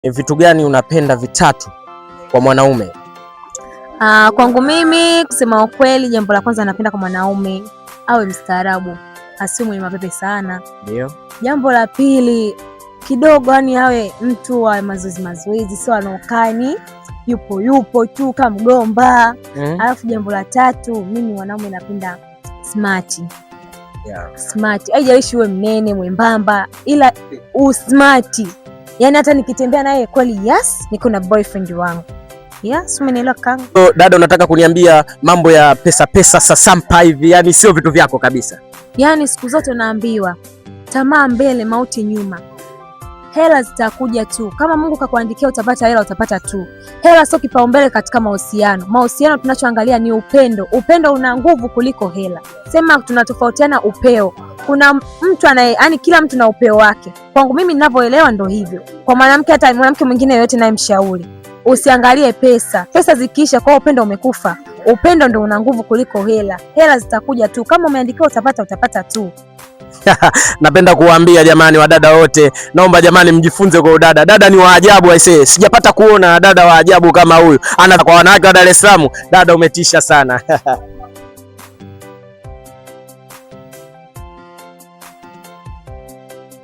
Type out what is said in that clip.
Ni vitu gani unapenda vitatu kwa mwanaume? Kwangu mimi kusema ukweli, jambo la kwanza napenda kwa mwanaume awe mstaarabu, asiwe mwenye mapepe sana. Ndio. Jambo la pili kidogo, yani awe mtu wa mazoezi mazoezi, sio anaokani yupo yupo tu kama mgomba. Alafu jambo la tatu, mimi mwanaume napenda smart. Smart, haijalishi uwe mnene mwembamba, ila usmart. Yani hata nikitembea naye kweli, yes, niko na boyfriend wangu. Yes, umenielewa kanga? So, dada unataka kuniambia mambo ya pesa pesa sasampa hivi, yani sio vitu vyako kabisa? Yaani siku zote unaambiwa tamaa mbele, mauti nyuma. Hela zitakuja tu. Kama Mungu kakuandikia utapata hela, utapata tu. Hela sio kipaumbele katika mahusiano. Mahusiano tunachoangalia ni upendo. Upendo una nguvu kuliko hela. Sema tunatofautiana upeo. Kuna mtu anaye, yani kila mtu na upeo wake. Kwangu mimi ninavyoelewa ndo hivyo. Kwa mwanamke, hata mwanamke mwingine yoyote nayemshauri, usiangalie pesa. Pesa zikiisha, kwa upendo umekufa. Upendo ndo una nguvu kuliko hela. Hela zitakuja tu. Kama umeandikiwa utapata, utapata tu. Napenda kuwaambia jamani, wadada wote, naomba jamani, mjifunze kwa udada. Dada ni wa ajabu aisee, sijapata kuona dada wa ajabu kama huyu. Ana kwa wanawake wa Dar es Salaam, dada umetisha sana.